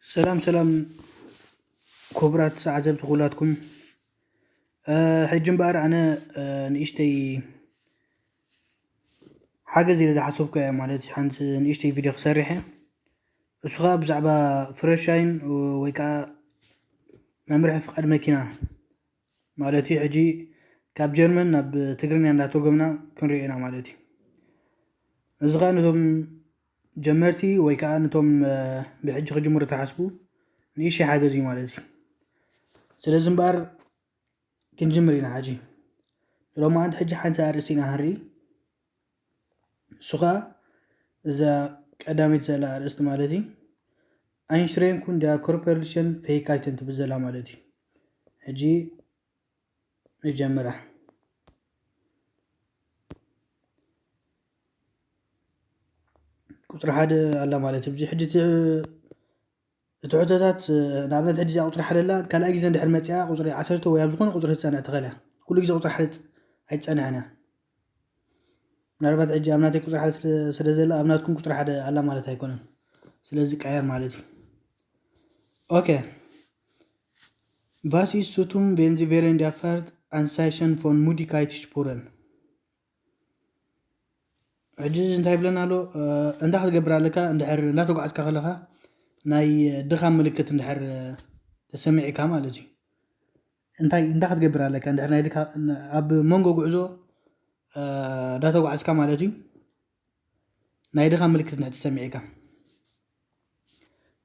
ሰላም ሰላም ክቡራት ተዓዘብቲ ኩላትኩም። ሕጂ እምበኣር ኣነ ንእሽተይ ሓገዝ ኢለ ዝሓሰብኩ እየ፣ ማለት ሓንቲ ንእሽተይ ቪድዮ ክሰርሕ እየ። እሱ ከዓ ብዛዕባ ፍረሻይን ወይ ከዓ መምርሒ ፍቃድ መኪና ማለት እዩ። ሕጂ ካብ ጀርመን ናብ ትግርኛ እንዳተርጎምና ክንሪኦ ኢና ማለት እዩ። እዚ ከዓ ነቶም ጀመርቲ ወይ ከዓ ነቶም ብሕጂ ክጅምሩ ተሓስቡ ንእሽተይ ሓገዝ እዩ ማለት እዩ። ስለዚ እምበኣር ክንጅምር ኢና። ሕጂ ሎማዓንቲ ሕጂ ሓንቲ ኣርእስቲ ኢና ክንርኢ። እሱ ከዓ እዛ ቀዳሚት ዘላ ኣርእስቲ ማለት እዩ። ኣይንሽሬንኩን ዲያ ኮርፖሬሽን ፌካይተን ትብል ዘላ ማለት እዩ። ሕጂ ንጀምራ። ቁፅሪ ሓደ ኣላ ማለት እዩ። ሕጂ እቲ ሕቶታት ንኣብነት ሕጂ እዚኣ ቁፅሪ ሓደ ኣላ፣ ካልኣይ ግዜ እንድሕር መፅኣ ቁፅሪ ዓሰርተ ወይ ኣብ ዝኾነ ቁፅሪ ትፀንሕ ትኽእል እያ። ኩሉ ግዜ ቁፅሪ ሓደ ኣይትፀንሕን እያ። ምናልባት ሕጂ ኣብ ናተይ ቁፅሪ ሓደ ስለ ዘላ ኣብ ናትኩም ቁፅሪ ሓደ ኣላ ማለት ኣይኮነን። ስለዚ ቀየር ማለት እዩ። ኦኬ። ቫስ ኢስ ሱቱም ቬንዚ ቬረን ዲያፋርት ኣንሳይሸን ፎን ሙዲ ካይትሽ ፑረን። ሕጂ እዚ እንታይ ይብለና ኣሎ? እንታይ ክትገብር ኣለካ? እንድሕር እንዳተጓዓዝካ ከለኻ ናይ ድኻም ምልክት እንድሕር ተሰሚዕካ ማለት እዩ። እንታይ እንታይ ክትገብር ኣለካ? እንድሕር ናይ ድካ ኣብ መንጎ ጉዕዞ እንዳተጓዓዝካ ማለት እዩ፣ ናይ ድኻም ምልክት እንድሕር ተሰሚዕካ፣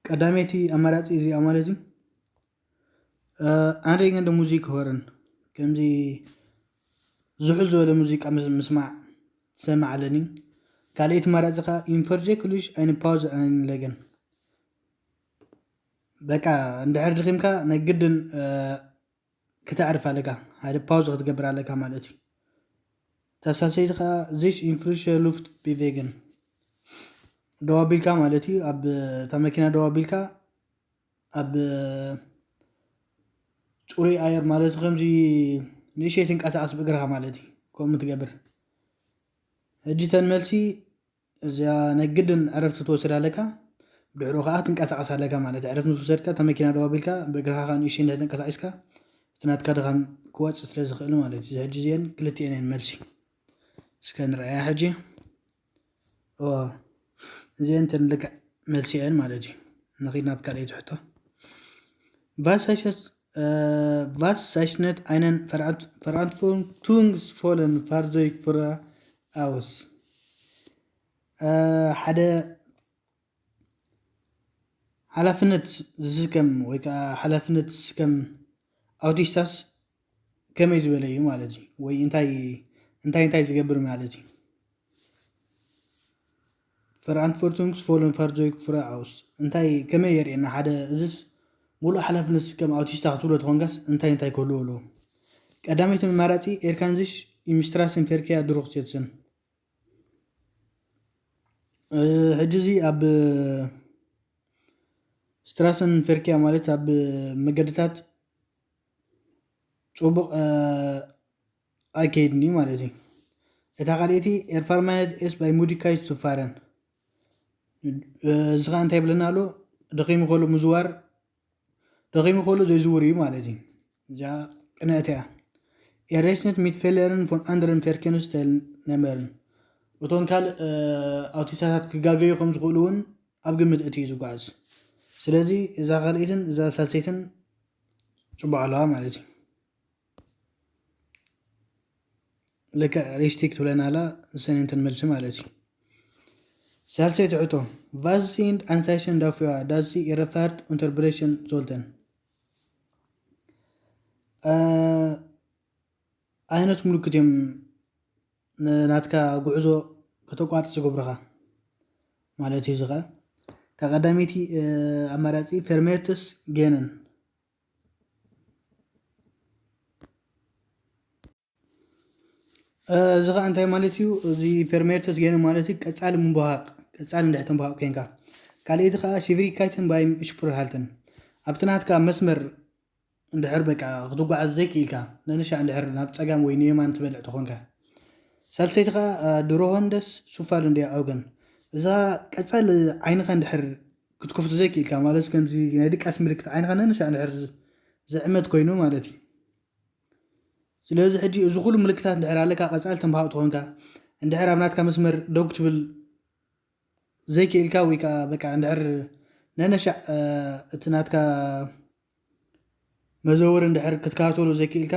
ቀዳመይቲ ኣማራፂ እዚኣ ማለት እዩ። ኣንሬገን ደ ሙዚክ ሆርን፣ ከምዚ ዝሑል ዝበለ ሙዚቃ ምስማዕ ትሰምዕ ኣለኒ። ካልኣይቲ ኣማራፂ ከዓ ኢንፈርጀክሉሽ ኣይን ፓውዝ ኣይን ለገን። በቃ እንድሕር ድኺምካ ናይ ግድን ክተዕርፍ ኣለካ፣ ሓደ ፓውዝ ክትገብር ኣለካ ማለት እዩ። ተሳሰይቲ ከዓ ዚሽ ኢንፍሪሸ ሉፍት ቢቬግን፣ ደው ኣቢልካ ማለት እዩ። ኣብ እታ መኪና ደው ኣቢልካ ኣብ ፅሩይ ኣየር ማለት ከምዚ ንእሽተይ ትንቀሳቐስ ብእግርኻ ማለት እዩ። ከምኡ ትገብር። ሕጂ ተን መልሲ እዚኣ ናይ ግድን ዕረፍቲ ትወስድ ኣለካ። ድሕሩ ከዓ ትንቀሳቐስ ኣለካ ማለት ዕረፍቲ ምስ ወሰድካ እታ መኪና ደው ኣቢልካ ብእግርኻ ከዓ ንእሽተይ እንድሕር ተንቀሳቒስካ እቲ ናትካ ድኻም ክወፅእ ስለ ዝኽእል ማለት እዩ። ሕጂ እዚአን ክልቲአን እየን መልሲ። እስከ ንርኣያ ሕጂ። እዚአን ተን ልክዕ መልሲ እየን ማለት እዩ። ንኺድ ናብ ካልኣይቲ ሕቶ። ቫስ ሳይሸት ቫስ ሳይሽነት ኣይነን ፈርኣንትፎንቱንግስ ፎለን ፋርዞይክ ፍራ ኣውስ። ሓደ ሓላፍነት ዝስከም ወይ ከዓ ሓላፍነት ዝስከም ኣውቲስታስ ከመይ ዝበለ እዩ ማለት እዩ፣ ወይ እንታይ እንታይ እንታይ ዝገብር ማለት እዩ። ፈርኣንትፎርቱንግስ ፎለን ፋርዞይክ ፍራ ኣውስ እንታይ ከመይ የርእየና? ሓደ እዝስ ሙሉእ ሓላፍነት ዝስከም ኣውቲስታ ክትብሎ ተኾንካስ እንታይ እንታይ ክህልዎ ኣለዎ? ቀዳመይቲ መማራፂ ኤርካንዚሽ ኢምስትራስን ፌርክያ ድሩክሴትስን። ሕጂ እዚ ኣብ ስትራሰን ፌርክያ ማለት ኣብ መገድታት ፅቡቕ ኣይከይድን እዩ ማለት እዩ። እታ ካልኣይቲ ኤርፋርማነት ኤስ ባይ ሙዲካይ ሱፋረን። እዚ ከዓ እንታይ ይብለና ኣሎ? ደኺሙ ከሎ ምዝዋር፣ ደኺሙ ከሎ ዘይዝውር እዩ ማለት እዩ። እዚኣ ቅንዕቲ እያ። ኤሬሽነት ሚት ፌለርን ፎን ኣንድረን ፌርኬንስ ተል ነመርን፣ እቶም ካልእ ኣውቲስታታት ክጋገዩ ከም ዝኽእሉ እውን ኣብ ግምት እቲ እዩ ዝጓዓዝ። ስለዚ እዛ ካልኣይትን እዛ ሳልሰይትን ፅቡቕ ኣለዋ ማለት እዩ። ልክዕ ሪስቲክ ትብለና ኣላ፣ ዝሰነንተን መልሲ ማለት እዩ። ሳልሰይቲ ሕቶ፣ ቫዝ ሲንድ ኣንሳይሽን ዳፍያ ዳዚ ኢረፋርት ኡንተርብሬሽን ዞልተን። ኣይነት ምልክት እዮም ናትካ ጉዕዞ ከተቋርጥ ዝገብሩኻ ማለት እዩ። ዝኸ ተቐዳመይቲ ኣማራፂ ፌርሜርትስ ጌነን። እዚ ኸዓ እንታይ ማለት እዩ? እዚ ፌርሜርተስ ጌነ ማለት እዩ ቀፃሊ ምንባሃቕ፣ ቀፃሊ እንድሕር ተንባሃቕ ኮንካ። ካልኣይቲ ኸዓ ሽቪሪካይተን ባይም ሽፑር ሃልተን፣ ኣብቲ ናትካ መስመር እንድሕር በቃ ክትጓዓዝ ዘይክኢልካ፣ ነንሻ እንድሕር ናብ ፀጋም ወይ ንየማን ትበልዕ ተኾንካ። ሳልሰይቲ ኸዓ ድሮሆንደስ ሱፋል እንድያ ኣውገን፣ እዛ ቀፃሊ ዓይንኻ እንድሕር ክትከፍቶ ዘይክእልካ ማለት ከምዚ ናይ ድቃስ ምልክት ዓይንኻ ነንሻ እንድሕር ዝዕመት ኮይኑ ማለት እዩ። ስለዚ ሕጂ እዚ ኩሉ ምልክታት እንድሕር ኣለካ ቀጻሊ ተንባሃቕ ትኾንካ እንድሕር ኣብ ናትካ መስመር ደው ክትብል ዘይክእልካ ወይ ከዓ በቃ እንድሕር ነነሻዕ እቲ ናትካ መዘወር እንድሕር ክትከታተሎ ዘይክእልካ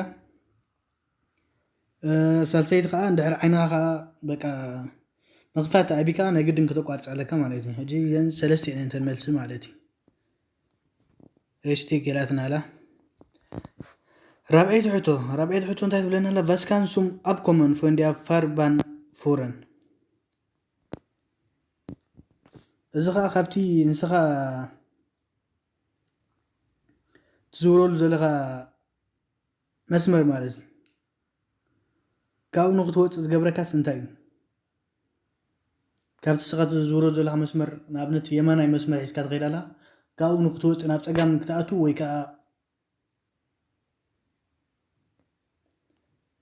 ሳልሰይቲ ከዓ እንድሕር ዓይንኻ ከዓ በቃ ምኽፋት ኣቢካ ናይ ግድን ከተቋርፅ ኣለካ ማለት እዩ። ሕጂ እዘን ሰለስተ እየን እንተን መልሲ ማለት እዩ። ሪስቲ ገላትና ኣላ። ራብዐይቲ ሕቶ ራብዐይቲ ሕቶ እንታይ ትብለና ኣላ? ቫስካን ሱም ኣብ ኮመን ፎንዲያ ፋርባን ፉረን። እዚ ከዓ ካብቲ ንስኻ ትዝውረሉ ዘለኻ መስመር ማለት እዩ። ካብኡ ንክትወፅእ ዝገብረካስ እንታይ እዩ? ካብቲ ንስኻ ትዝውሮ ዘለኻ መስመር ንኣብነት የማናይ መስመር ሒዝካ ትኸይድ ኣላ ካብኡ ንክትወፅእ ናብ ፀጋም ክትኣቱ ወይ ከዓ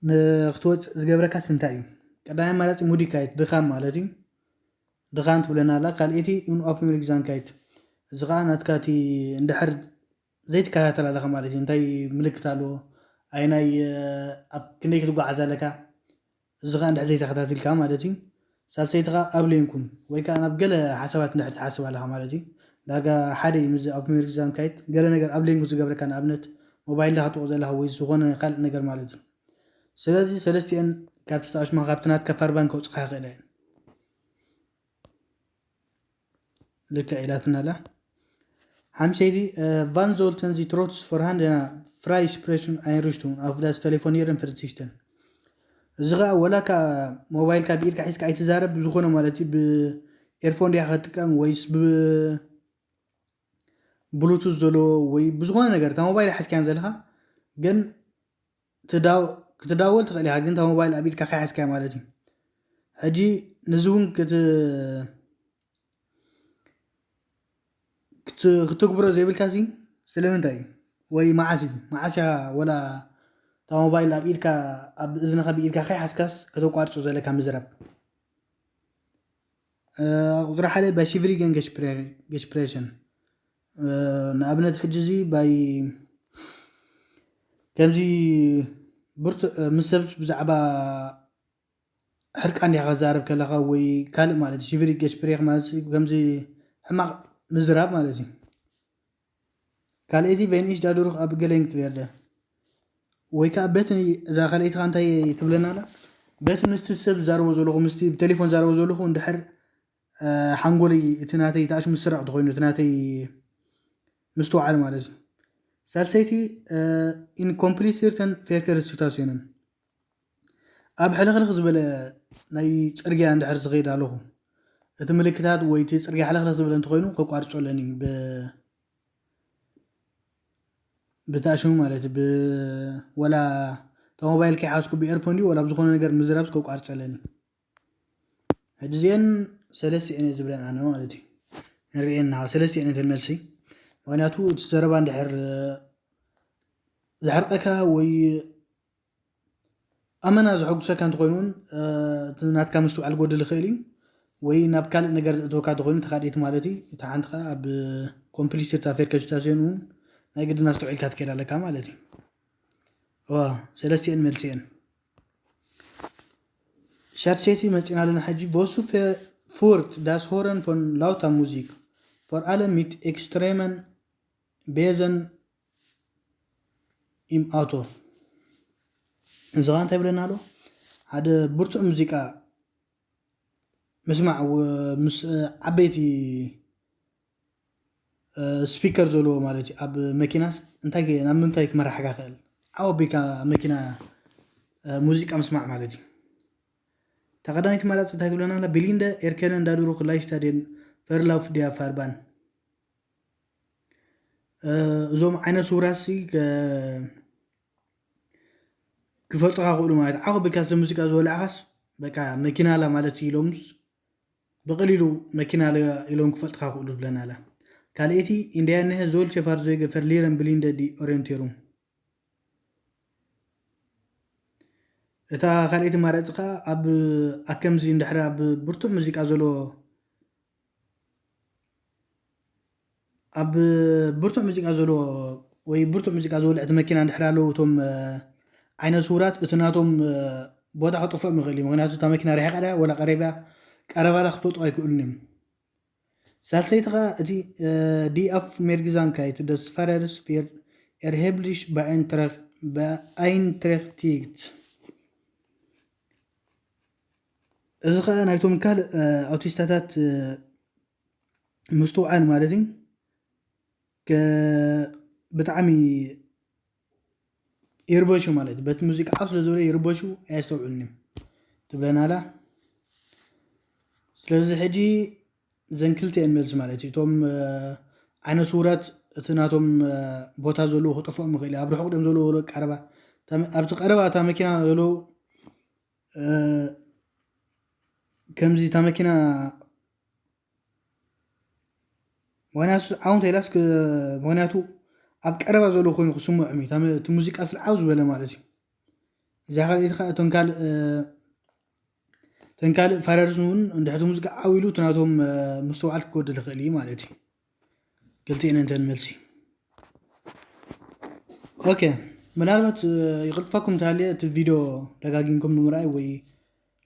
ንክትወፅእ ዝገብረካስ እንታይ እዩ? ቀዳማይ ኣማራፂ ሙዲካይት ድኻም ማለት እዩ። ድኻም ትብለና ኣላ ካልኤቲ ኡን ኦፍ ሚሪግዛንካይት እዚ ከዓ ናትካ እቲ እንድሕር ዘይትከታተል ኣለኻ ማለት እዩ እንታይ ምልክት ኣለዎ ኣይናይ ኣብ ክንደይ ክትጓዓዝ ኣለካ እዚ ከዓ እንድሕር ዘይተኸታቲልካ ማለት እዩ ሳልሰይቲ ከዓ ኣብ ሌንኩም ወይ ከዓ ናብ ገለ ሓሳባት እንድሕር ትሓስብ ኣለኻ ማለት እዩ ዳርጋ ሓደ እዩ ምዚ ኣብ ምርግዛም ካይት ገለ ነገር ኣብ ሌንኩ ዝገብረካ ንኣብነት ሞባይል ዳክጥቑ ዘለኻ ወይ ዝኾነ ካልእ ነገር ማለት እዩ ስለዚ ሰለስቲአን ካብቲ ተኣሽማ ካብቲ ናትካ ፋርባን ከውፅኻ ይኽእለ እየን ልክዕ ኢላትና ኣላ ሓምሰይቲ ቫን ዞልተን ዚ ትሮትስ ፎርሃንድ ና ፍራይ ስፕሬሽን ኣይንሪሽቱን ኣፍዳስ ቴሌፎን የርን ፍርቲሽተን እዚ ከዓ ወላ ካ ሞባይልካ ብኢድካ ሒዝካ ኣይትዛረብ ብዝኾነ ማለት እዩ ብኤርፎን ዲያ ከጥቀም ወይስ ብ ብሉቱዝ ዘለዎ ወይ ብዝኾነ ነገር እታ ሞባይል ሓዝካያን ዘለኻ ግን ክትዳወል ትኽእል ኢኻ ግን እታ ሞባይል ኣብ ኢድካ ከይሓዝካያ ማለት እዩ ሕጂ ነዚ እውን ክትግብሮ ዘይብልካ ሲ ስለምንታይ እዩ ወይ መዓስ እዩ መዓስ እያ ወላ እታ ሞባይል ኣብ ኢድካ ኣብ እዝንኻ ብኢድካ ከይሓዝካስ ከተቋርጾ ዘለካ ምዝራብ ቁፅሪ ሓደ ባይ ሽቪሪገን ገሽፕሬሽን ንኣብነት ሕጂ እዚ ባይ ከምዚ ብርቱዕ ምስ ሰብ ብዛዕባ ሕርቃ እንዲኻ ክዛረብ ከለኻ ወይ ካልእ ማለት ሽቪሪክ ገሽፕሬክ ማለት ከምዚ ሕማቕ ምዝራብ ማለት እዩ ካልኣይቲ ቬንሽ ዳዱሩኽ ኣብ ገለንግት ቬርደ ወይ ከዓ በቲ እዛ ካልኣይቲ ከዓ እንታይ ትብለና ኣላ በቲ ምስቲ ሰብ ዝዛረቦ ዘለኹ ምስቲ ብቴሌፎን ዝዛረቦ ዘለኹ እንድሕር ሓንጎለይ እቲ ናተይ ተኣሽሙ ዝስረቕ ተኾይኑ እቲ ናተይ ምስትውዓል ማለት እዩ ሳልሰይቲ ኢንኮምፕሊት ርተን ፌርከር ስታሲዮንን ኣብ ሕልኽልኽ ዝበለ ናይ ፅርግያ እንድሕር ዝኸይድ ኣለኹ እቲ ምልክታት ወይ እቲ ፅርግያ ሕልኽልኽ ዝበለ እንተኾይኑ ከቋርፆ ኣለኒ ብተኣሽሙ ማለት ወላ ሞባይል ከይሓዝኩ ብኤርፎን ድዩ ወላ ብዝኾነ ነገር ምዝራብ ከቋርፀ ኣለኒ ሕጂ እዚአን ሰለስተ እየን ዝብለን ኣነ ማለት እዩ ንሪኤን ናኻ ሰለስተ እየን እተን መልሲ ምክንያቱ እቲ ዘረባ እንድሕር ዘሕርቀካ ወይ ኣመና ዘሐጉሰካ እንተኮይኑን ናትካ ምስትውዓል ጎድል ይኽእል እዩ ወይ ናብ ካልእ ነገር ዘእተወካ እንተኮይኑ ተካዲት ማለት እዩ እታ ሓንቲ ከዓ ኣብ ኮምፕሊት ፌርከሽታሲዮን እውን ናይ ግድና ኣስተውዒልካ ትከይድ ኣለካ ማለት እዩ ሰለስቲአን መልሲአን ሻትሴቲ መፂና ኣለና ሕጂ ቮሱ ፉርት ዳስ ሆረን ፎን ላውታ ሙዚክ ፎር ኣለ ሚት ኤክስትሬመን ቤዘን ኢም ኣውቶ እዚ ከዓ እንታይ ይብለና ኣሎ ሓደ ብርቱዕ ሙዚቃ ምስማዕ ምስ ዓበይቲ ስፒከር ዘለዎ ማለት እዩ ኣብ መኪናስ እንታይ ናብ ምንታይ ክመራሕካ ክእል ዓው ኣቢልካ መኪና ሙዚቃ ምስማዕ ማለት እዩ ተቐዳሚት መራፂ እንታይ ትብለና ኣላ ቢሊንደ ኤርከነ እንዳዱሩ ክላይ ስታድየን ፈርላፍ ዲያ ፋርባን እዞም ዓይነት ስውራሲ ክፈልጡካ ክእሉ ማለት ዓኹ ቢልካ ስለ ሙዚቃ ዝወላዕኻስ በቃ መኪና ኣላ ማለት እዩ ኢሎምስ ብቐሊሉ መኪና ኣላ ኢሎም ክፈልጡካ ክእሉ ዝብለና ኣላ ካልኣይቲ ኢንድያ እነሀ ዞልቸ ፋርዞይገ ፈርሊረን ብሊንደ ዲ ኦሪንቴሩም እታ ካልኣይቲ ማረፂ ከዓ ኣብ ኣከምዚ እንድሕር ኣብ ብርቱዕ ሙዚቃ ዘለዎ ኣብ ብርቱዕ ሙዚቃ ዘለዎ ወይ ብርቱዕ ሙዚቃ ዝወልዕ እቲ መኪና እንድሕር ኣለዉ እቶም ዓይነ ስውራት እቲ ናቶም ቦታ ክጥፍኦም ይኽእል እዩ። ምክንያቱ እታ መኪና ርሒቓ ድያ ወላ ቀሪባ ቀረባላ ክፈልጡ ኣይክእሉን እዮም። ሳልሰይቲ ኸዓ እቲ ዲ ኣፍ ሜርግዛንካይት ደስ ፋረርስ ፌር ኤርሄብሊሽ ብኣይንትረክቲግት እዚ ኸዓ ናይቶም ካልእ ኣውቲስታታት ምስትውዓል ማለት እዩ። ብጣዕሚ ይርበሹ ማለት እዩ። በቲ ሙዚቃ ዓው ስለ ዝበለ ይርበሹ ኣየስተውዕሉን እዮም ትብለና ኣላ። ስለዚ ሕጂ እዘን ክልተ እየን መልሲ ማለት እዩ። እቶም ዓይነ ስውራት እቲ ናቶም ቦታ ዘለዎ ክጠፍኦም ይኽእል እዩ። ኣብ ርሑቕ ድዮም ዘለዎ ወላ ቀረባ ኣብቲ ቀረባ እታ መኪና ዘለዉ ከምዚ እታ መኪና ዋናሱ ዓው እንተኢላስ ምክንያቱ ኣብ ቀረባ ዘሎ ኮይኑ ክስምዖም እዩ እቲ ሙዚቃ ስለ ዓው ዝበለ ማለት እዩ። እዚኣ ካልኣይቲ ከዓ እቶም ካልእ እተን ካልእ ፋረርስ እውን እንድሕር እቲ ሙዚቃ ዓው ኢሉ እቲ ናቶም ምስትውዓል ክጎድል ይኽእል እዩ ማለት እዩ። ክልቲኤን እንተን መልሲ ኦኬ። ምናልባት ይቕልጥፈኩም እንተሃልየ እቲ ቪድዮ ደጋጊምኩም ንምርኣይ ወይ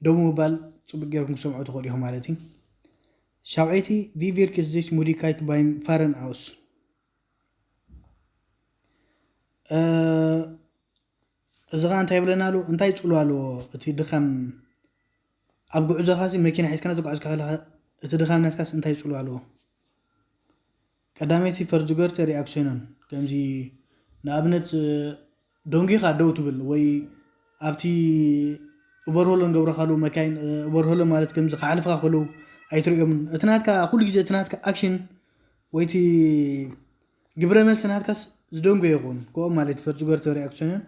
ደው ምባል ጽቡቅ ጌርኩም ክሰምዑ ትኽእሉ ኢኹም ማለት እዩ። ሻብዐይቲ ቪ ቪርክ ዚች ሙዲካይት ባይም ፋረን ኣውስ እዚ ኸዓ እንታይ ይብለና ኣሎ እንታይ ጽሉ ኣለዎ እቲ ድኻም ኣብ ጉዕዞኻሲ መኪና ሒዝካ ትጓዓዝ ከለኻ እቲ ድኻም ናትካስ እንታይ ጽሉ ኣለዎ ቀዳመይቲ ፈርዝገርተ ሪኣክሽኖን ከምዚ ንኣብነት ዶንጊኻ ደው ትብል ወይ ኣብቲ ኡበርሆሎ ንገብረካሉ መካይን ኡበርሆሎ ማለት ከምዚ ክሓልፍካ ከለዉ ኣይትሪኦምን እቲ ናትካ ኩሉ ግዜ እቲ ናትካ ኣክሽን ወይ እቲ ግብረ መልሲ ናትካስ ዝደንጎ ይኸውን ከኦም ማለት ፈርዝገርተ ሪኣክሽኖን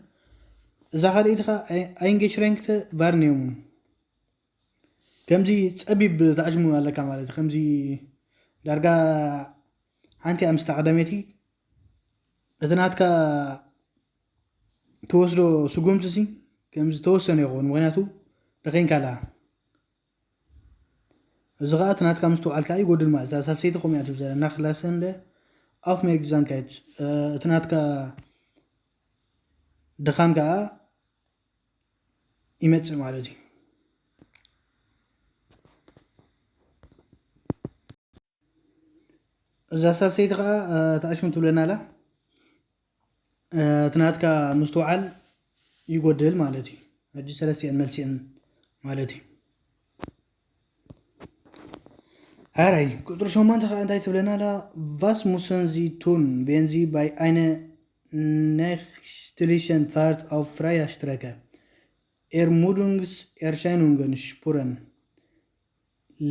እዛ ካልኣይቲ ከዓ ኣይንጌሽረንክተ ቫርኒዮምን ከምዚ ጸቢብ ተኣሽሙ ኣለካ ማለት እዩ ከምዚ ዳርጋ ሓንቲ ኣምስታ ቀዳመይቲ እቲ ናትካ ትወስዶ ስጉምቲ ሲ ከምዚ ተወሰነ ይኸውን ምክንያቱ ደኸይንካ ኣለኻ እዚ ከዓ እቲ ናትካ ምስትውዓል ከዓ ይጎድል ማለት እዛ ሳልሰይቲ ከምኡ እያ ትብዘ ናክላሰንደ ኣፍ ሜርግዛንካይት እቲ ናትካ ድኻም ከዓ ይመጽእ ማለት እዩ። እዛ ሳልሰይቲ ከዓ ተኣሽሙ ትብለና ኣላ እቲ ናትካ ምስትውዓል ይጎድል ማለት እዩ። ሕጂ ሰለስቲአን መልሲአን ማለት እዩ። ኣራይ ቁፅሪ ሸሞንተ ከዓ እንታይ ትብለና ኣላ ቫስ ሙሰን ዚ ቱን ቤንዚ ባይ ኣይነ ናይ ስትሊሸን ፋርት ኣው ፍራያ ሽትረከ ኤር ሙዱንግስ ኤርሻይኑንገን ሽፑረን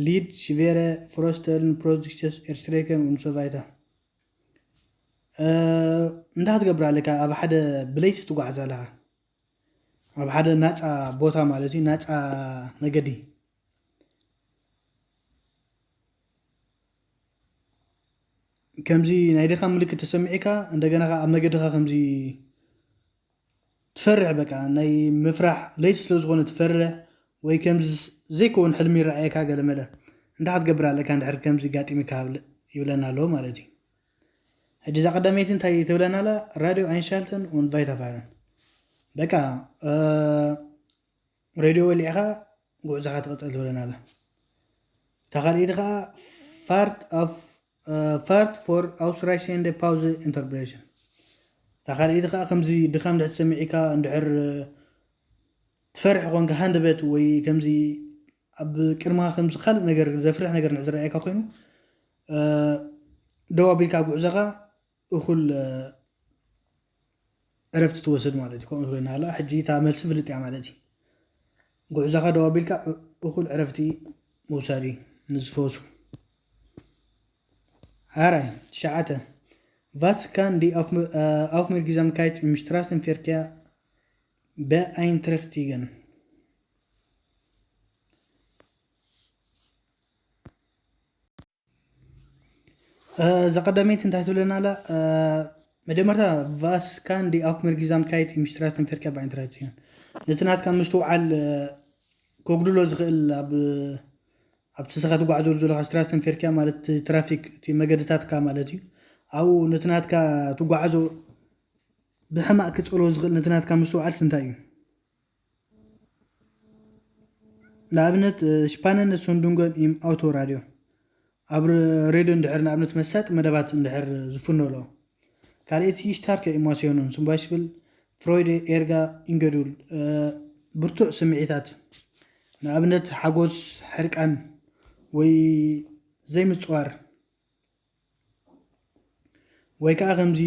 ሊድ ሽቬረ ፍሮስተርን ፕሮዲክተስ ኤርሽትሬከን ኡንሶ ቫይታ እንታይ ክትገብር ኣለካ ኣብ ሓደ ብለይቲ ትጓዓዝ ኣለካ ኣብ ሓደ ናፃ ቦታ ማለት እዩ ናፃ መገዲ ከምዚ ናይ ድኻ ምልክት ተሰሚዒካ እንደገና ኣብ መገድኻ ከምዚ ትፈርሕ በቃ ናይ ምፍራሕ ለይቲ ስለ ዝኾነ ትፈርሕ ወይ ከምዚ ዘይከውን ሕልሚ ይረኣየካ ገለመለ እንታይ ክትገብር ኣለካ እንድሕር ከምዚ ጋጢምካ ይብለና ኣሎ ማለት እዩ ሕጂ እዛ ቀዳመይቲ እንታይ ትብለና ኣላ ራድዮ ኣይንሻልተን ኡን ቫይታ ፋይረን በቃ ሬድዮ ወሊዕኻ ጉዕዞኻ ትቕፅል ትብለና ኣላ እታ ካልኣይቲ ከዓ ፋርት ኣፍ ፋርት ፎር ኣውስራይሽንደ ፓውዘ ኢንተርፕሬሽን እታ ካልኣይቲ ከዓ ከምዚ ድኻም ድሕር ሰሚዒካ እንድሕር ትፈርሕ ኮንካ ሃንደበት ወይ ከምዚ ኣብ ቅድምኻ ከምዚ ካልእ ነገር ዘፍርሕ ነገር ንዝረኣየካ ኮይኑ ደው ኣቢልካ ጉዕዞኻ እኹል ዕረፍቲ ትወስድ ማለት እዩ ከምኡ ትብለና ኣላ ሕጂ እታ መልሲ ፍልጥ እያ ማለት እዩ ጉዕዞኻ ደው ኣቢልካ እኹል ዕረፍቲ ምውሳድ እዩ ንዝፈወሱ ሓራይ ትሽዓተ ቫቲካን ዲ ኣፍሚርጊዛምካይት ምሽትራትን ፌርኪያ በኣይንትረክቲገን እዛ ቀዳመይቲ እንታይ ትብለና ኣላ መጀመርታ ቫስ ካን ዲ ኣፍ ምርጊዛም ካይት ምሽትራትን ፌርኪያ ባይንትራክቲገን ነቲ ናትካ ምስትውዓል ከጉድሎ ዝኽእል ኣብ ኣብቲ ስኻ ትጓዓዘሉ ዘለኻ ስትራተን ፌርኪያ ማለት ትራፊክ እቲ መገድታትካ ማለት እዩ ኣብኡ ነቲ ናትካ ትጓዓዞ ብሕማቕ ክጸልዎ ዝኽእል ነቲ ናትካ ምስትውዓልስ እንታይ እዩ? ንኣብነት፣ Spannende Sendungen im Autoradio፣ ኣብ ሬድዮ እንድሕር ንኣብነት መሳጢ መደባት እንድሕር ዝፍኖ ኣሎ። ካልኣይቲ፣ Starke Emotionen፣ zum Beispiel Freude፣ Ärger፣ Ungeduld፣ ብርቱዕ ስምዒታት፣ ንኣብነት ሓጎስ፣ ሕርቃን ወይ ዘይምጽዋር፣ ወይ ከዓ ከምዚ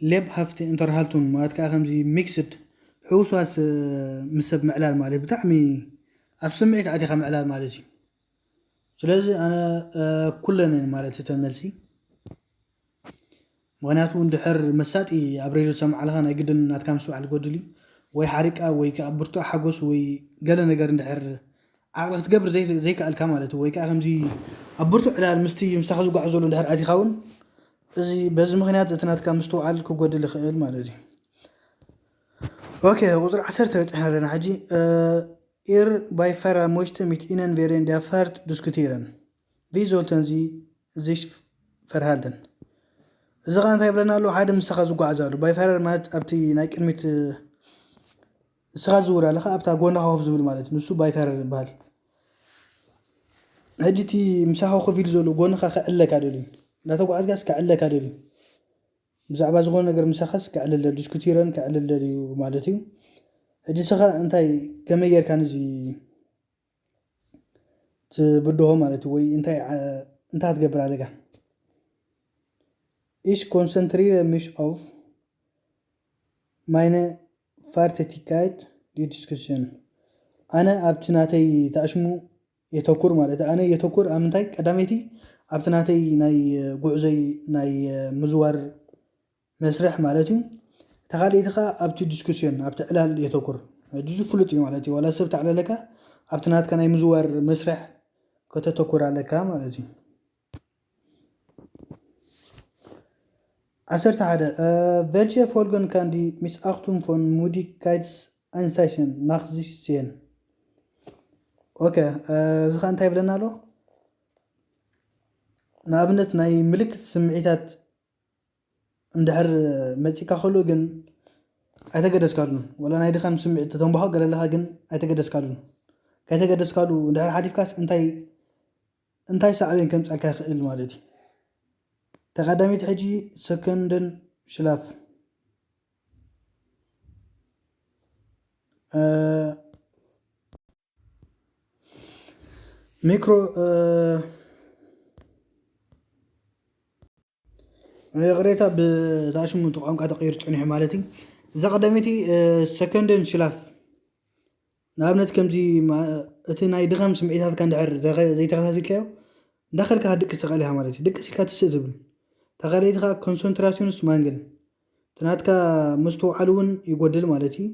lebhafte Unterhaltung ማለት ከዓ ከምዚ ሚክስድ ሕውስዋስ ምስ ሰብ ምዕላል ማለት ብጣዕሚ ኣብ ስምዒት ኣቲኻ ምዕላል ማለት እዩ። ስለዚ ኣነ ኩለን እየን ማለት እተን መልሲ። ምኽንያቱ እንድሕር መሳጢ ኣብ ሬድዮ ትሰምዕ ኣለኻ ናይ ግድን ናትካ ምስትውዓል ይጎድል እዩ። ወይ ሓሪቃ ወይ ከዓ ብርቱዕ ሓጎስ ወይ ገለ ነገር እንድሕር ዓቕሊ ክትገብር ዘይከኣልካ ማለት እዩ። ወይ ከዓ ከምዚ ኣብ ብርቱዕ ዕላል ምስቲ ምስታኻ ዝጓዓዝ ዘሎ እንድሕር ኣቲኻ እውን እዚ በዚ ምኽንያት እቲ ናትካ ምስትውዓል ክጎድል ይኽእል ማለት እዩ። ኦኬ፣ ቁፅሪ ዓሰርተ በፂሕና ኣለና ሕጂ። Ihr Beifahrer möchte mit Ihnen während der Fahrt diskutieren. Wie sollten Sie sich verhalten? እዚ ኸዓ እንታይ ይብለና ኣሎ? ሓደ ምሳኻ ዝጓዓዝ ኣሎ። ባይፋረር ማለት ኣብቲ ናይ ቅድሚት ንስኻ ዝውር ኣለኻ ኣብታ ጎንኻ ኮፍ ዝብል ማለት እዩ። ንሱ ባይፋረር ይበሃል። ሕጂ እቲ ምሳኻ ኮፍ ኢሉ ዘሎ ጎንኻ ከዕለካ ደልዩ፣ እንዳተጓዓዝካስ ከዕለካ ደልዩ፣ ብዛዕባ ዝኾነ ነገር ምሳኻስ ከዕልል ደልዩ፣ ዲስኩቲረን ከዕልል ደልዩ ማለት እዩ። ሕጂ ንስኻ እንታይ ከመይ ጌርካ ነዚ ትብድሆ ማለት እዩ ወይ እንታይ እንታይ ክትገብር ኣለካ? Ich konzentriere mich auf meine Fahrtätigkeit, die Diskussion. ኣነ ኣብቲ ናተይ ተኣሽሙ የተኩር ማለት ኣነ የተኩር ኣብ ምንታይ ቀዳመይቲ ኣብቲ ናተይ ናይ ጉዕዞይ ናይ ምዝዋር መስርሕ ማለት እዩ። ተኻሊእቲ ከዓ ኣብቲ ዲስኩስዮን ኣብቲ ዕላል የተኩር። ሕጂ ፍሉጥ እዩ ማለት እዩ። ዋላ ሰብ ተዕለለካ ኣብቲ ናትካ ናይ ምዝዋር መስርሕ ከተተኩር ኣለካ ማለት እዩ። ዓሰርተ ሓደ Welche Folgen kann die Missachtung von Müdigkeit anzeichen nach sich sehen? ኦኬ፣ እዚ ኸ እንታይ ይብለና ኣሎ? ንኣብነት ናይ ምልክት ስምዒታት እንድሕር መፂካ ከሎ ግን ኣይተገደስካሉን፣ ወላ ናይ ድኻም ስምዒት ተተንባሆ ገለለኻ ግን ኣይተገደስካሉን። ከይተገደስካሉ እንድሕር ሓሊፍካስ እንታይ እንታይ ሳዕቤን ከምፀልካ ይኽእል ማለት እዩ። ተቐዳሚት ሕጂ ሰከንደን ሽላፍ ሚክሮ ይቕሬታ ብዳሽሙ እቲ ቋንቋ ተቐይሩ ጸኒሑ ማለት እዩ። እዛ ቀዳመይቲ ሰከንደን ሽላፍ ንኣብነት ከምዚ እቲ ናይ ድኻም ስምዒታትካ እንድሕር ዘይተኸታቲልካዮ እንዳኸልካ ድቅስ ተቐሊኻ ማለት እዩ። ድቅስ ኢልካ ትስእ ትብል ተኻለይቲ ከዓ ኮንሰንትራሲዮንስ ማንግል እቲ ናትካ ምስትውዓል እውን ይጎድል ማለት እዩ።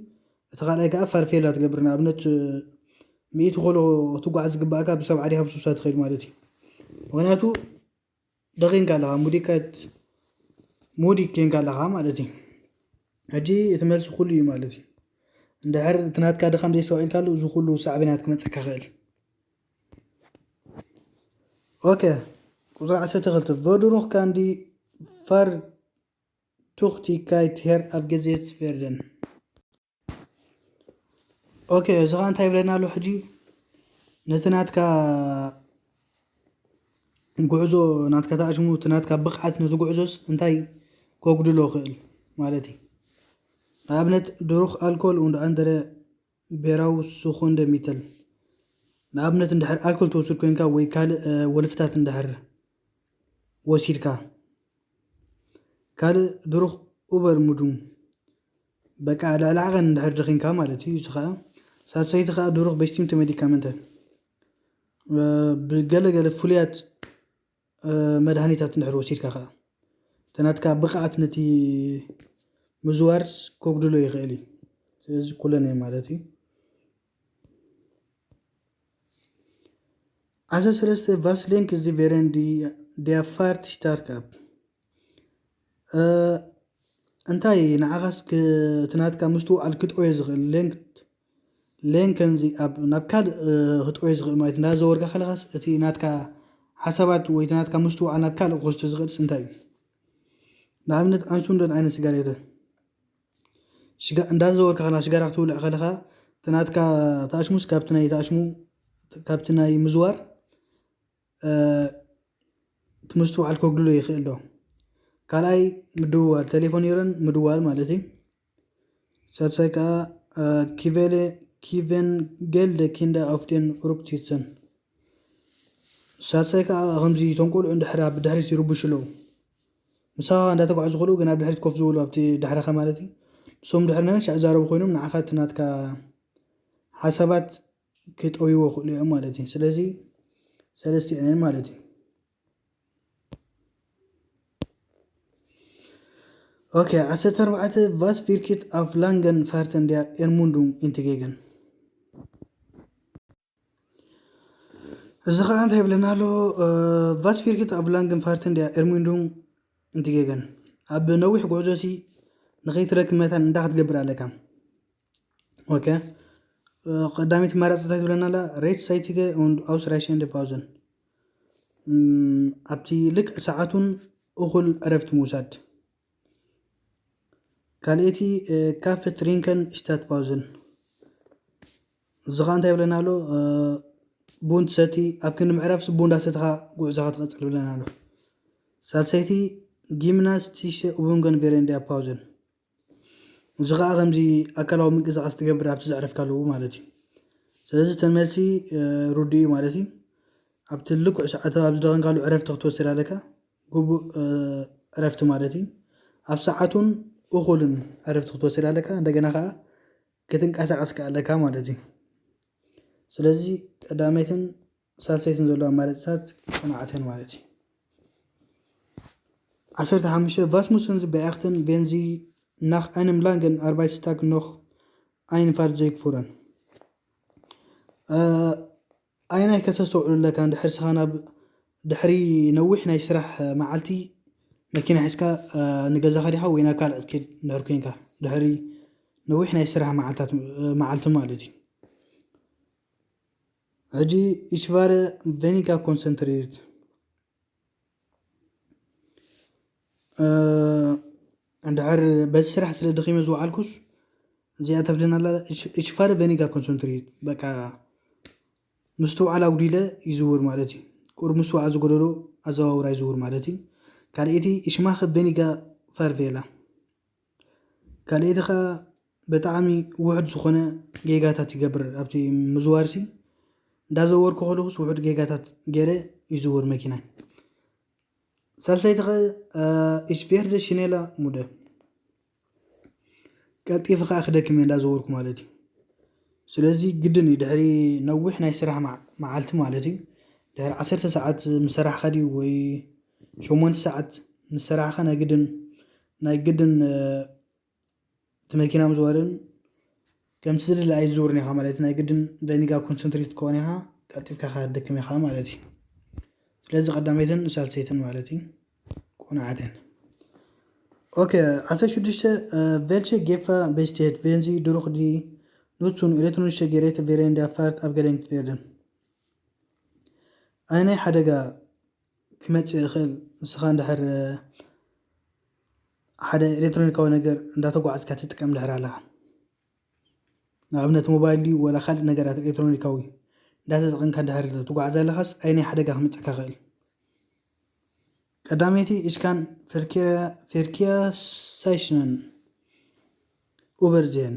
እቲ ካልኣይ ከዓ ፋርፌላ ትገብር ንኣብነት ሚእቲ ኮሎ ክትጓዓዝ ዝግባእካ ብሰብዓ ዲኻ ብሱሳ ትኸይድ ማለት እዩ። ምክንያቱ ደኺንካ ኣለኻ ሙዲካት ሙዲ ኬንካ ኣለኻ ማለት እዩ። ሕጂ እቲ መልሲ ኩሉ እዩ ማለት እዩ። እንድሕር እቲ ናትካ ድኻም ዘይስተውዒልካሉ እዚ ኩሉ ሳዕቤናት ክመፀካ ይኽእል። ኦኬ፣ ቁፅሪ ዓሰርተ ክልተ ቨዱሩኽ ካንዲ ፋር ቱኽቲ ካይት ሄር ኣብ ገዜት ፌርደን። ኦኬ፣ እዚ ኸዓ እንታይ ይብለና ኣሎ ሕጂ? ነቲ ናትካ ጉዕዞ ናትካ ተኣሽሙ እቲ ናትካ ብቕዓት ነቲ ጉዕዞስ እንታይ ከጉድሎ ይኽእል ማለት እዩ? ንኣብነት ድሩኽ ኣልኮል und andere Berauschungen ንኣብነት እንድሕር ኣልኮል ትወስድ ኮይንካ ወይ ካልእ ወልፍታት እንድሕር ወሲድካ ካልእ ድሩኽ ኡበር ሙዱም በቃ ልዕሊ ዓቐን እንድሕር ድኺንካ ማለት እዩ። እዚ ከዓ ሳልሰይቲ ከዓ ድሩኽ በስቲምቲ መዲካመንተ ብገለገለ ፍሉያት መድሃኒታት እንድሕር ወሲድካ ከዓ እቲ ናትካ ብቕዓት ነቲ ምዝዋር ከጉድሎ ይኽእል እዩ። ስለዚ ኩለን እየ ማለት እዩ። ዓሰርተ ሰለስተ ቫስሊን ክዚ ቬረን ዲያፋርት ስታርካፕ እንታይ ንዓኻስ እቲ ናትካ ምስትውዓል ክጥወዮ ዝኽእል ሌንክ ሌን ከምዚ ኣብ ናብ ካልእ ክጥወዮ ዝኽእል ማለት እንዳዘወርካ ከለኻስ እቲ ናትካ ሓሳባት ወይ ናትካ ምስትውዓል ናብ ካልእ ክወስዶ ዝኽእልስ እንታይ እዩ? ንኣብነት ኣንሱን ደን ኣይነ ስጋሬተ ሽጋ እንዳዘወርካ ከለኻ ሽጋራ ክትውልዕ ከለኻ እቲ ናትካ ተኣሽሙስ ካብቲ ናይ ተኣሽሙ ካብቲ ናይ ምዝዋር እቲ ምስትውዓል ከጉድሎ ይኽእል ዶ? ካልኣይ ምድውዋል፣ ቴሌፎን ይረን ምድዋል ማለት እዩ። ሳልሳይ ከዓ ኪቨለ ኪቨን ገል ደ ኪንዳ ኦፍ ደን ሩክቲትሰን። ሳልሳይ ከዓ ከምዚ እቶም ቆልዑ እንድሕር ኣብ ድሕሪት ይርብሹ ኣለዉ። ምሳኻ እንዳተጓዕዙ ከለዉ ግን ኣብ ድሕሪት ኮፍ ዝበሉ ኣብቲ ድሕረኻ ማለት እዩ። ንሶም ድሕር ነን ሻዕ ዛረቡ ኮይኖም ንዓኻ እቲ ናትካ ሓሳባት ክጠውይዎ ክእሉ እዮም ማለት እዩ። ስለዚ ሰለስቲኤን እየን ማለት እዩ። ኦኬ፣ ዓሰርተ ኣርባዕተ ቫስ ቪርኪት ኣፍ ላንገን ፋርተን ዲያ ኤርሙንዱም ኢንትጌገን። እዚ ከዓ እንታይ ይብለና ኣሎ? ቫስ ቪርኪት ኣፍ ላንገን ፋርተን ዲያ ኤርሙንዱም ኢንትጌገን። ኣብ ነዊሕ ጉዕዞ ሲ ንኸይትረክብ መታን እንታይ ክትገብር ኣለካ? ኦኬ፣ ቀዳመይቲ ኣማራፂ እንታይ ትብለና ኣላ? ሬት ሳይቲገ ኡንድ ኣውስራይሸንደ ፓውዘን። ኣብቲ ልክዕ ሰዓቱን እኹል ዕረፍቲ ምውሳድ። ካልኣይቲ ካፈ ትሪንከን ሽታት ፓውዘን። እዚ ኸዓ እንታይ ይብለና ኣሎ? ቡን ትሰቲ ኣብ ክንዲ ምዕራፍ ስቡ እንዳሰተኻ ጉዕዞኻ ትቐፅል ይብለና ኣሎ። ሳልሰይቲ ጊምናስቲሸ ኡቡንገን ቬሬንዲያ ፓውዘን። እዚ ኸዓ ከምዚ ኣካላዊ ምንቅስቃስ ትገብር ኣብቲ ዘዕረፍካሉ ማለት እዩ። ስለዚ እቲ መልሲ ርዱእ እዩ ማለት እዩ። ኣብቲ ልኩዕ ሰዓት ኣብ ዝደኸንካሉ ዕረፍቲ ክትወስድ ኣለካ። ግቡእ ዕረፍቲ ማለት እዩ። ኣብ ሰዓቱን እኹልን ዕረፍቲ ክትወስድ ኣለካ። እንደገና ከዓ ክትንቀሳቀስ ከዓ ኣለካ ማለት እዩ። ስለዚ ቀዳመይትን ሳልሰይትን ዘለዋ ኣማራፅታት ቅኑዓት እየን ማለት እዩ። ዓሰርተ ሓሙሽተ ቫስሙስን ዝበያኽትን ቬንዚ ናኽ ኣንም ላንገን ኣርባይት ስታክ ኖኽ ኣይንፋድ ዘይክፉረን። ኣይናይ ከተስተውዕሉ ኣለካ እንድሕር ስኻ ናብ ድሕሪ ነዊሕ ናይ ስራሕ መዓልቲ መኪና ሒዝካ ንገዛኻ ዲኻ ወይ ናብ ካልእ ክትከይድ እንድሕር ኮይንካ ድሕሪ ነዊሕ ናይ ስራሕ መዓልታት መዓልቲ ማለት እዩ። ሕጂ ኢሽቫረ ቬኒጋ ኮንሰንትሬት እንድሕር በዚ ስራሕ ስለ ደኺመ ዝወዓልኩስ እዚኣ ተብለና ኣላ። ኢሽፋረ ቬኒጋ ኮንሰንትሬት በቃ ምስትውዓል ኣጉዲለ ይዝውር ማለት እዩ። ቁሩብ ምስትውዓል ዝጎደሎ ኣዘዋውራ ይዝውር ማለት እዩ። ካልኣይቲ ኢሽማኸ ቬኒጋ ፋርቬላ ካልኣይቲ ኸዓ ብጣዕሚ ውሑድ ዝኾነ ጌጋታት ይገብር ኣብቲ ምዝዋርሲ እንዳዘወርኩ ከለኹስ ውሑድ ጌጋታት ገይረ ይዝውር መኪናይ። ሳልሰይቲ ኸ ኢሽቬርደ ሽኔላ ሙደ ቀልጢፈ ኸዓ ክደክም እየ እንዳዘወርኩ ማለት እዩ። ስለዚ ግድን እዩ ድሕሪ ነዊሕ ናይ ስራሕ መዓልቲ ማለት እዩ ድሕሪ ዓሰርተ ሰዓት ምሰራሕካ ድዩ ወይ ሸሞንተ ሰዓት ምሰራሕካ ናይ ግድን ናይ ግድን እቲ መኪና ምዝዋርን ከምቲ ዝድለ ኣይዝውርን ኢኻ ማለት ናይ ግድን ቬኒጋ ኮንሰንትሬት ከሆነ ኢኻ ቀልጢፍካ ከደክም ኢኻ ማለት እዩ። ስለዚ ቀዳመይትን ሳልሰይትን ማለት እዩ ቁንዓተን። ኦኬ ዓሰርተ ሽዱሽተ ቬልቸ ጌፋ ቤስቴት ቬንዚ ድሩኽ ዲ ኑትሱን ኤሌክትሮኒክስ ሸጌሬት ቬሬንዳ ፋርት ኣብ ገለንት ቬርደን ኣይናይ ሓደጋ ክመጽእ ይኽእል። ንስኻ እንድሕር ሓደ ኤሌክትሮኒካዊ ነገር እንዳተጓዓዝካ ትጥቀም እንድሕር ኣለኻ፣ ንኣብነት ሞባይል ድዩ ወላ ካልእ ነገራት ኤሌክትሮኒካዊ እንዳተጠቐምካ እንድሕር ትጓዓዝ ኣለኻስ ኣየናይ ሓደጋ ክመጸካ ይኽእል? ቀዳመይቲ ኢስካን ፌርኪያ ሳይሽነን ኡበር ዜን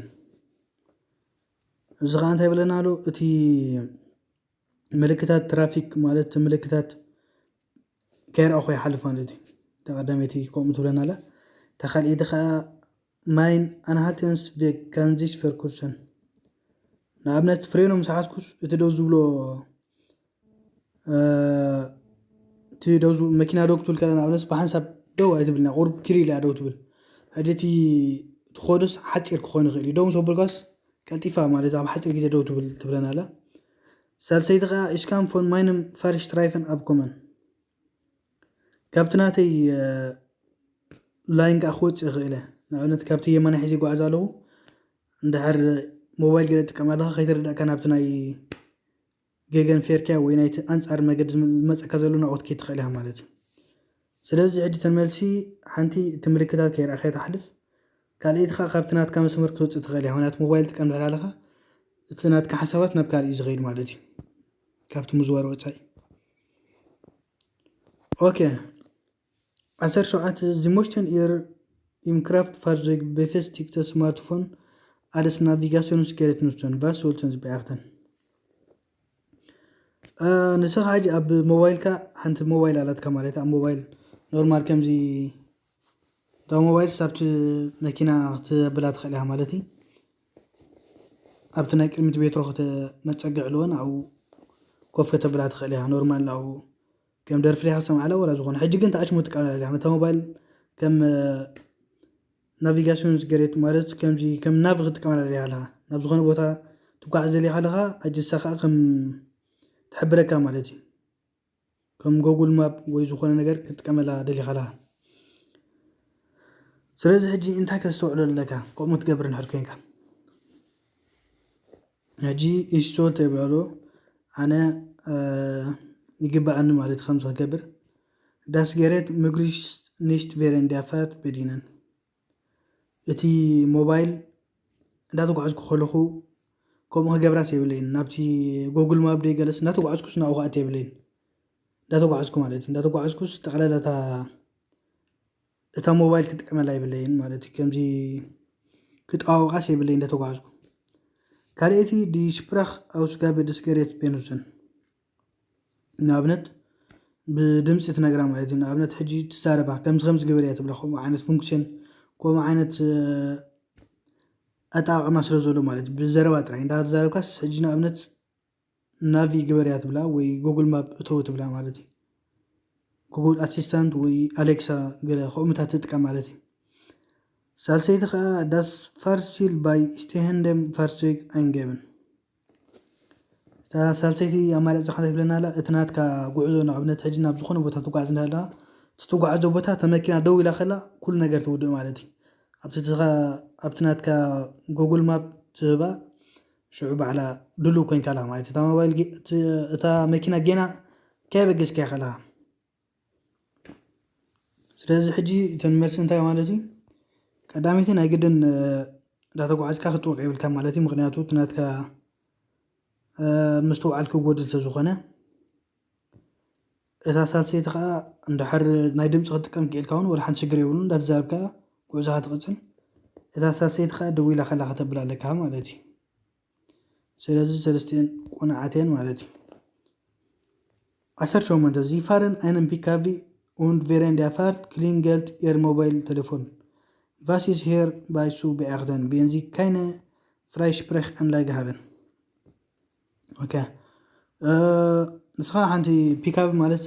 እዚ ኸዓ እንታይ ይብለና ኣሎ እቲ ምልክታት ትራፊክ ማለት ምልክታት ከይረኣኹ ይሓልፍ ማለት እዩ። እታ ቀዳመይቲ ከምኡ ትብለና ኣላ። እታ ካልኣይቲ ከዓ ማይን ኣንሃልተንስ ቬግ ካንዚሽ ፈርኩርሰን ንኣብነት ፍሬኖ ምስ ሓዝኩስ እቲ ደው ዝብሎ እቲ ደው ዝብል መኪና ደው ክትብል ከላ ንኣብነት ብሓንሳብ ደው ኣይትብልና ቁሩብ ኪር ኢላ ደው ትብል። ሕጂ እቲ ትኸዶስ ሓፂር ክኾን ይኽእል እዩ። ደው ምስ ኣበልኳስ ቀልጢፋ ማለት ኣብ ሓፂር ግዜ ደው ትብል ትብለና ኣላ። ሳልሰይቲ ከዓ ኢሽካም ፎን ማይንም ፋርሽ ትራይፈን ኣብ ኮመን ካብቲ ናተይ ላይን ከዓ ክወፅእ ይኽእል እየ። ንኣብነት ካብቲ የማና ሒዘ ይጓዓዝ ኣለኹ እንድሕር ሞባይል ገለ ትጥቀም ኣለኻ ከይትርዳእካ ናብቲ ናይ ገገን ፌርካ ወይ ናይቲ ኣንጻር መገዲ ዝመጸካ ዘሎ ናቕት ከይትኽእል ኢኻ ማለት እዩ። ስለዚ ሕጂ ተመልሲ ሓንቲ እቲ ምልክታት ከይረኣ ከይትሓልፍ፣ ካልኣይቲ ከዓ ካብቲ ናትካ መስመር ክትወፅእ ትኽእል ኢኻ። ምክንያቱ ሞባይል ጥቀም ድሕር ኣለኻ እቲ ናትካ ሓሳባት ናብ ካልእ እዩ ዝኸይድ ማለት እዩ፣ ካብቲ ምዝዋር ወፃኢ። ኦኬ፣ ዓሰርተ ሸውዓተ ዚሞሽተን ኢር ኢምክራፍት ፋርዞግ በፌስቲክተ ስማርትፎን ኣደስ ናቪጋሲዮንስ ገሬት ኑስተን ቫስ ሶልተን ዝበያኽተን። ንስኻ ሕጂ ኣብ ሞባይልካ ሓንቲ ሞባይል ኣላትካ ማለት ኣብ ሞባይል ኖርማል ከምዚ እታ ሞባይል ሳብቲ መኪና ክትብላ ትኽእል ኢኻ ማለት እዩ። ኣብቲ ናይ ቅድሚት ቤትሮ መፀግዕ ኣለወን ኣብኡ ኮፍ ከተብላ ትኽእል ኢኻ ኖርማል ኣብኡ ከም ደርፊ ዲኻ ሰምዓላ ወላ ዝኾነ ሕጂ ግን ተኣሽሙ ትቃላ ኢኻ ነታ ሞባይል ከም ናቪጋሲዮን ዝገሬት ማለት ከምዚ ከም ናቪ ክትጥቀመላ ደሊኻ ኣለኻ ናብ ዝኾነ ቦታ ትጓዓዝ ደሊኻ ኣለኻ ኣጅሳ ከዓ ከም ትሕብረካ ማለት እዩ። ከም ጎጉል ማፕ ወይ ዝኾነ ነገር ክትጥቀመላ ደሊኻ ኣለኻ። ስለዚ ሕጂ እንታይ ከስተውዕሎ ኣለካ ከምኡ ትገብር እንድሕር ኮይንካ? ሕጂ ኢንስቶል ተብሎ ኣነ ይግባኣኒ ማለት ከም ዝገብር ዳስገሬት ምግሪሽ ንሽት ቬረን ዲያፋት በዲነን እቲ ሞባይል እንዳተጓዓዝኩ ከለኹ ከምኡ ክገብራስ የብለይን ናብቲ ጎጉል ማፕ ደይ ገለስ እንዳተጓዓዝኩስ ናብኡ ክኣት የብለይን እንዳተጓዓዝኩ ማለት እዩ እንዳተጓዓዝኩስ ጠቕላላ እታ ሞባይል ክጥቀመላ የብለይን ማለት እዩ ከምዚ ክጠዋወቃስ የብለይን እንዳተጓዓዝኩ ካልአይቲ ዲ ሽፕራኽ ኣውስጋቢ ደስገሬት ቤኑዘን ንኣብነት ብድምፂ ትነግራ ማለት እዩ ንኣብነት ሕጂ ትዛረባ ከምዚ ከምዚ ግበር እያ ትብላ ከምኡ ዓይነት ፉንክሽን ከምኡ ዓይነት ኣጠቃቅማ ስለ ዘሎ ማለት እዩ ብዘረባ ጥራይ እንዳተዛረብካስ ሕጂ ንኣብነት ናቪ ግበር እያ ትብላ ወይ ጉግል ማፕ እተው ትብላ ማለት እዩ ጉግል ኣሲስታንት ወይ ኣሌክሳ ገለ ከምኡታት ትጥቀም ማለት እዩ ሳልሰይቲ ከዓ ዳስ ፋርሲል ባይ ስቴህንደም ፋርሲግ ኣይንገብን እታ ሳልሰይቲ ኣማራፂ ከ እንታይ ትብለና ኣላ እቲ ናትካ ጉዕዞ ንኣብነት ሕጂ ናብ ዝኾነ ቦታ ትጓዓዝ እንዳሃለካ እቲ ትጓዓዞ ቦታ እታ መኪና ደው ኢላ ከላ ኩሉ ነገር ትውድእ ማለት እዩ ኣብቲ ናትካ ጉግል ማፕ ትህባ ሽዑ ባዕላ ድሉው ኮይንካ ኣለካ ማለት እዩ እታ ሞባይል እታ መኪና ጌና ከየበገስካያ ከለካ ስለዚ ሕጂ እተን መልሲ እንታይ ማለት እዩ ቀዳመይቲ ናይ ግድን እንዳተጓዓዝካ ክትወቅ የብልካ ማለት እዩ ምክንያቱ እቲ ናትካ ምስትውዓል ክጎድል ስለዝኾነ እታ ሳልሰይቲ ከዓ እንድሕር ናይ ድምፂ ክትጥቀም ክኢልካ እውን ወላ ሓንቲ ሽግር የብሉን እንዳተዛረብካ ጉዕዞካ ትቕፅል እታ ሳልሰይቲ ከዓ ደው ኢላ ከላ ከተብል ኣለካ ማለት እዩ ስለዚ ሰለስቲኤን ቁንዓት እየን ማለት እዩ ዓሰርተ ሸሞንተ Sie fahren einen Pkw und während der Fahrt klingelt Ihr Mobiltelefon. Was ist hier bei zu beachten? Wenn Sie keine Freisprechanlage haben. Okay. ንስኻ ሓንቲ ፒካብ ማለት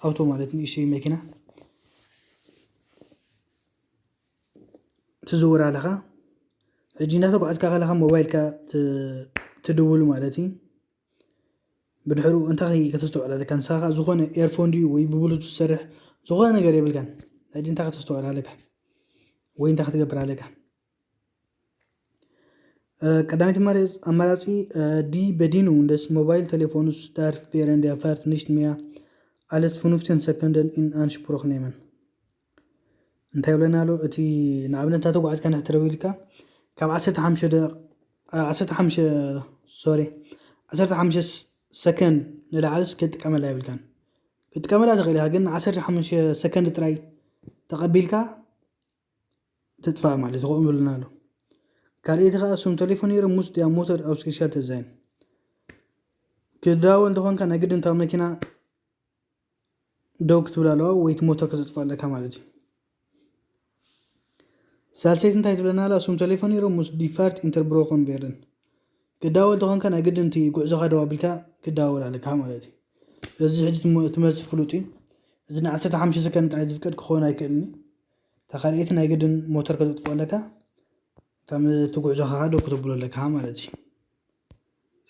ኣውቶ ማለት ንእሽተይ መኪና ትዝውር ኣለኻ ሕጂ እናተጓዓዝካ ከለኻ ሞባይልካ ትድውል ማለት እዩ ብድሕሩ እንታይ ከተስተውዕል ኣለካ ንስኻ ዝኾነ ኤርፎን ድዩ ወይ ብብሉቱ ዝሰርሕ ዝኾነ ነገር የብልካን ሕጂ እንታይ ከተስተውዕል ኣለካ ወይ እንታይ ክትገብር ኣለካ ቀዳመይቲ ኣማራፂ ዲ በዲኑ እንደስ ሞባይል ቴሌፎኑስ ዳርፍ ቬረንድ ያፋርት ንሽት ሚያ ኣለስ ፍኑፍቴን ሰከንደን ኢን ኣንሽፕሮክ ኔመን እንታይ ይብለና ኣሎ እቲ ንኣብነት እንዳ ተጓዓዝካ ንሕተረው ኢልካ ካብ ዓሰርተ ሓሙሽተ ሶሪ ዓሰርተ ሓሙሽተ ሰከንድ ንላዕልስ ክትጥቀመላ የብልካን ክትጥቀመላ ትኽእል ኢኻ ግን ዓሰርተ ሓሙሽተ ሰከንድ ጥራይ ተቐቢልካ ትጥፋእ ማለት እዩ ከምኡ ይብለና ኣሎ ካልኣይቲ ከዓ እሱም ቴሌፎን ነይሮም ሙስ ዲያ ሞተር ኣብ ስፔሻል ተዛይን ክዳወል እንተኾንካ ናይ ግድን እታ መኪና ደው ክትብል ኣለዋ ወይ እቲ ሞተር ከተጥፋ ኣለካ ማለት እዩ ሳልሰይቲ እንታይ ትብለና ኣላ እሱም ቴሌፎን ነይሮም ሙስ ዲፋርት ኢንተርብሮኮን ቤርን ክዳወል ተኾንካ ናይ ግድን እቲ ጉዕዞኻ ደው ኣቢልካ ክዳወል ኣለካ ማለት እዩ ስለዚ ሕጂ ትመልሲ ፍሉጥ እዩ እዚ ን ዓሰርተ ሓሙሽተ ሰከንድ ጥራይ ዝፍቀድ ክኸውን ኣይክእልን እዩ እታ ካልኣይቲ ናይ ግድን ሞተር ከተጥፍኦ ኣለካ እታ እቲ ጉዕዞኻ ከዓ ደው ከተብሎ ኣለካ ማለት እዩ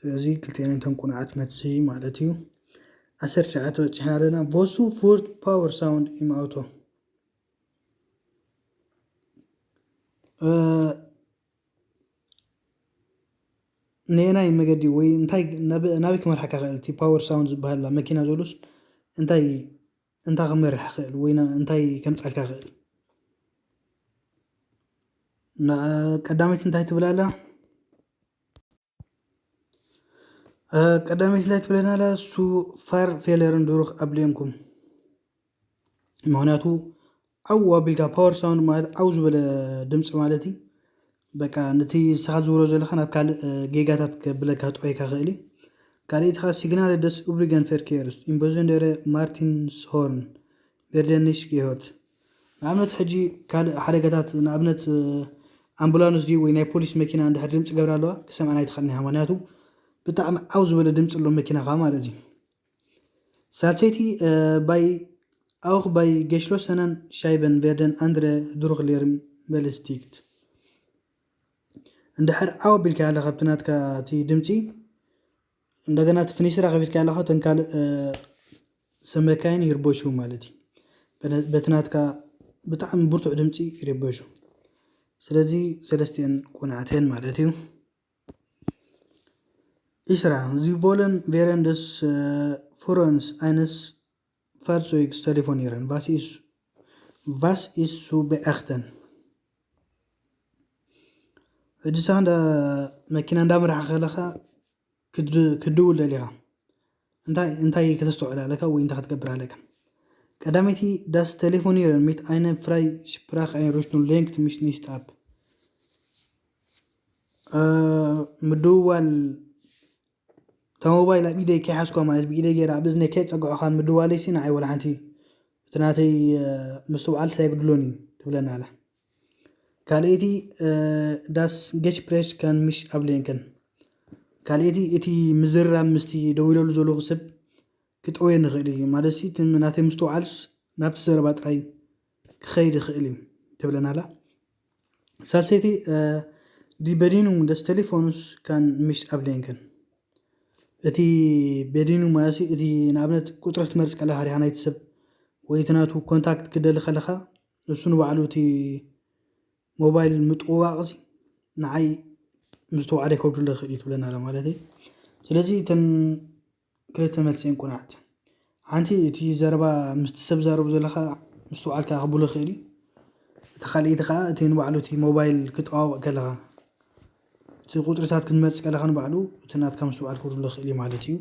ስለዚ ክልቲኤን እተን ቁኑዓት መትሲ ማለት እዩ ዓሰርተ ትሽዓተ በፂሕና ኣለና ቮሱ ፉርት ፓወር ሳውንድ ኢም ኣውቶ ነየናይ መገዲ ወይ እንታይ ናበይ ክመርሓካ ክእል? እቲ power sound ዝበሃል መኪና ዘሎስ እንታይ እንታይ ክመርሕ ክእል ወይ እንታይ ከምጻልካ ክእል? ቀዳመይቲ እንታይ ትብል ኣላ? ቀዳመይቲ እንታይ ትብለና ኣላ? እሱ ፋር ፌለርን ድሩኽ ኣብልዮንኩም። ምክንያቱ ዓው ኣቢልካ፣ power sound ማለት ዓው ዝበለ ድምፂ ማለት እዩ። በቃ ነቲ ንስኻ ዝውሮ ዘለኻ ናብ ካልእ ጌጋታት ከብለካ ጥዑይካ ክእል እዩ። ካልኣይቲ ከዓ ሲግናል ደስ ኡብሪገን ፈርኬርስ ኢምበዙንደረ ማርቲንስ ሆርን ቬርደኒሽ ጌሆት። ንኣብነት ሕጂ ካልእ ሓደጋታት፣ ንኣብነት ኣምቡላንስ ድዩ ወይ ናይ ፖሊስ መኪና እንድሕር ድምፂ ገብራ ኣለዋ ክሰምዐን ኣይትኽእልን ኢኻ። ምክንያቱ ብጣዕሚ ዓው ዝበለ ድምፂ ኣሎ መኪናኻ ማለት እዩ። ሳልሰይቲ ባይ ኣውኽ ባይ ገሽሎሰነን ሻይበን ቬርደን ኣንድረ ድሩኽሌርም በልስቲክት። እንድሕር ዓው ኣቢልካ ኣለኻ ኣብቲ ናትካ እቲ ድምፂ፣ እንደገና እቲ ፍኒስራ ከፊትካ ኣለኻ እተን ካልእ ሰመካይን ይርበሹ ማለት እዩ። በቲ ናትካ ብጣዕሚ ብርቱዕ ድምፂ ይርበሹ። ስለዚ ሰለስቲአን ቁንዕተን ማለት እዩ። ኢስራ ዚ ቮለን ቬረንደስ ፍሮንስ ኣይነስ ፋርሶይግስ ቴሌፎን ይረን ቫስ ኢሱ ብኣኽተን። ሕጂ ሳ እንዳ መኪና እንዳምራሓ ከለኻ ክድውል ደሊኻ እንታይ እንታይ ከተስተውዕል ኣለካ ወይ እንታይ ክትገብር ኣለካ? ቀዳመይቲ ዳስ ቴሌፎን ይረን ሚት ኣይነ ፍራይ ሽፕራኽ ኣይን ሩሽኑ ሌንክት ሚሽኒስት ኣፕ ምድውዋል እታ ሞባይል ኣብ ኢደይ ከይሓዝኳ ማለት ብኢደይ ገይረ ኣብ እዝነይ ከየጸግዖኻ ምድዋለይ ሲ ንዓይ ወላ ሓንቲ እቲ ናተይ ምስትውዓል ሳይግድሎን እዩ ትብለና ኣላ። ካልኣይቲ ዳስ ገች ፕሬስ ካን ምሽ ኣብ ሌንከን። ካልኣይቲ እቲ ምዝርራብ ምስቲ ደው ኢለሉ ዘለኹ ሰብ ክጠውየ ንኽእል እዩ ማለት እቲ ናተይ ምስትውዓል ናብቲ ዘረባ ጥራይ ክኸይድ ይኽእል እዩ ትብለና ኣላ። ሳልሰይቲ ዲ በዲኑ ደስ ቴሌፎኑስ ካን ምሽ ኣብ ሌንከን። እቲ በዲኑ ማለት እቲ ንኣብነት ቁፅሪ ትመርፅ ከለካ ዲካ ናይቲ ሰብ ወይ እቲ ናቱ ኮንታክት ክደሊ ከለካ ንሱ ንባዕሉ እቲ ሞባይል ምጥውዋቕ እዚ ንዓይ ምስትውዓል ከብድሎ ይኽእል እዩ ትብለና ኣላ ማለት እዩ። ስለዚ እተን ክልተ መልሲ እየን ቁናዕት። ሓንቲ እቲ ዘረባ ምስቲ ሰብ ዛረቡ ዘለካ ምስትውዓልካ ክብሎ ይኽእል እዩ። እቲ ካልኣይቲ ከዓ እቲ ንባዕሉ እቲ ሞባይል ክጠዋወቕ ከለካ እቲ ቁፅርታት ክትመርፅ ከለካ ንባዕሉ እቲ ናትካ ምስትውዓል ክብድሎ ይኽእል እዩ ማለት እዩ።